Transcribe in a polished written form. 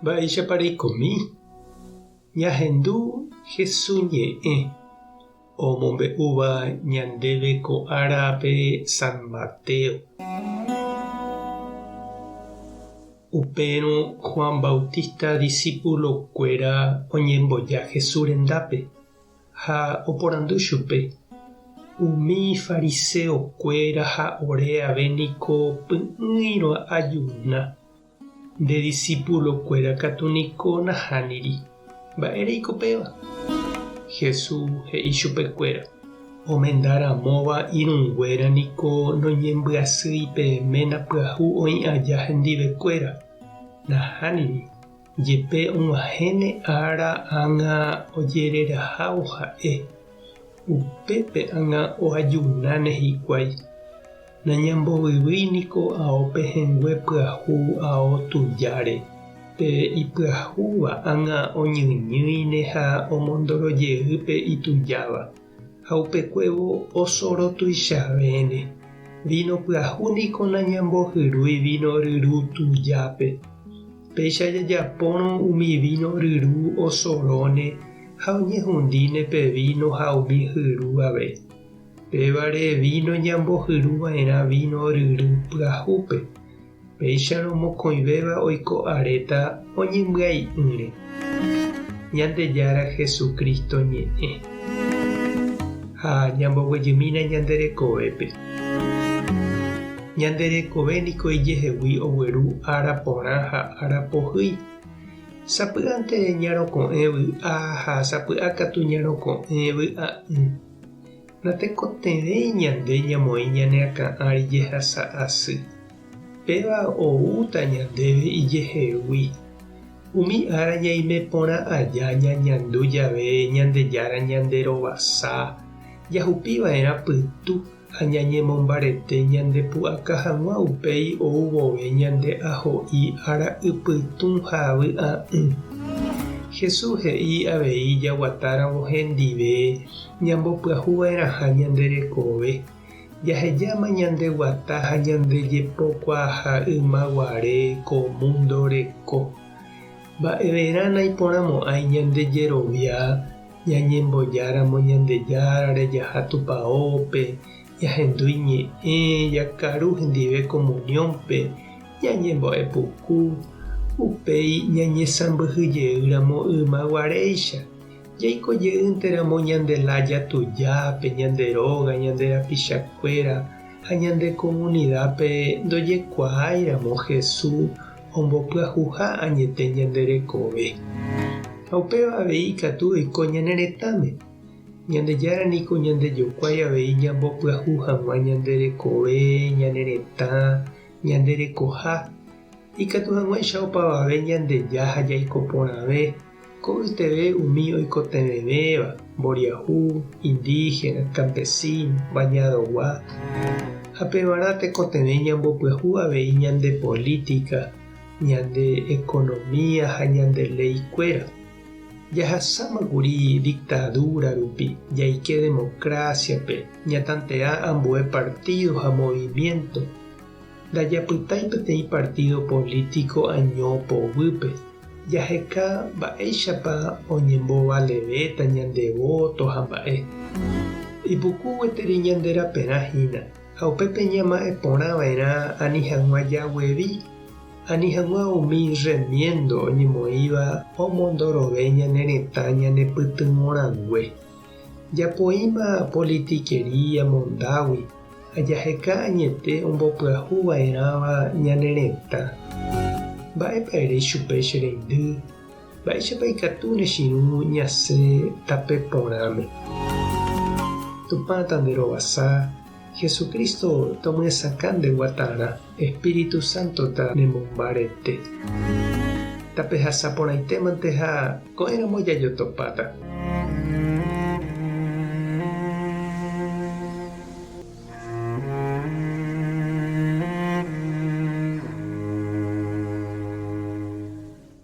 Mba'éichapa reikomi? Ñahendu Hesu ñe'ẽ omombe'úva ñandéve ko árape San Mateo. Upérõ Juan Bautista disípulokuéra oñemboja Jesús rendápe ha oporandu chupe, Umi fariseokuéra ha ore ave niko py'ỹirõ ajuna. Nde disípulokuéra katu niko nahániri. Mba'éreiko péva? Jesús he'i chupekuéra, Omenda ramóva irũnguéra niko noñembyasýi pe ména pyahu oĩ aja hendivekuéra. Nahániri, jepe og̃uahẽne ára ág̃a ojererahávo ha'e, upépe ág̃a oajunáne hikuái. Nañambovyvýi niko ao pehẽngue pyahu ao tujáre, pe ipyahúva ág̃a oñyñýine ha omondoro jey pe itujáva, ha upekuévo osoro tuichavéne. Víno pyahu niko nañambohyrúi víno ryru tujápe. Péicha jajapórõ umi víno ryru osoróne ha oñehundíne pe víno ha umi hyru ave. Pévare víno ñambohyru va'erã víno ryru pyahúpe, péicharõ mokõivéva oiko aréta oñembyai'ỹre. Ñandejára Jesucristo ñe'ẽ. Ha ñamboguejymína ñande rekovépe. Ñande rekove niko ijehegui ogueru ára porã ha ára pohýi. Sapy'ánte ñaroko'ẽ vy'a ha sapy'a katu ñaroko'ẽ vy'a'ỹ. Natekotevẽi ñande ñamoĩ ñane akã ári jehasa asy. Péva oúta ñandéve ijehegui. Umi ára ñaime porã aja ñañandu jave Ñandejára ñanderovasa, jahupi va'erã pytu ha ñañemombarete ñandepu'aka hag̃ua upéi ou vove ñande aho'i ára ypytũ ha vy'a'ỹ. Jesús he'i avei jaguatáramo hendive ñambopyahu va'erãha ñande rekove, jahejáma ñande guata ha ñande jepokuaaha yma guare ko múndo reko. Mba'everã naiporãmo'ãi ñande jerovia Ñañembojáramo Ñandejárare jaha tupaópe, ñahendu iñe'ẽ, jakaru hendive comunión-pe, ñañembo'e puku, upéi ñañesãmbyhy jeýramo yma guaréicha, jaiko jeýnteramo ñande lája tujápe, ñande róga, ñande rapichakuéra ha ñande comunidápe ndojekuaáiramo Jesús ombopyahuha añete ñande rekove. Ha upéva avei ikatu oiko ñane retãme. Ñandejára niko ñandejokuái avei ñambopyahu hag̃ua ñande rekove, ñane retã, ñande rekoha, ikatu hag̃uáicha opavave ñandeja ha jaiko porãve, ko'yteve umi oikotevẽvéva, mboriahu, indígena, campesino, bañadogua. Ha pevarã tekotevẽ ñambopyahu avei ñande política, ñande economía ha ñande léi kuéra. Jahasáma kuri dictadura rupi, jaike democracia-pe, ñatantea ambue partido ha movimiento. Ndajapytái peteĩ partido político año poguýpe, jaheka mba'éichapa oñembovalevéta ñande voto ha mba'e. Ipuku gueteri ñande raperã hína, ha upépe ñama'ẽ porã va'erã ani hag̃ua jaguevi, ani hag̃ua umi rremiéndo oñemoĩva omondorove ñane retã ñanepytyvõrangue. Japoíma politikería mondágui ha jaheka añete ombopyahu va'erãva ñane retã. Mba'épa ere chupe che reindy? Mba'éichapa ikatu ne chirũ ñasẽ tape porãme? Tupã tanderovasa, Jesucristo tomyesakã nde guatarã, Espíritu Santo ta nemombarete. Tapehasa porãitémante ha ko'ẽramo jajotopáta.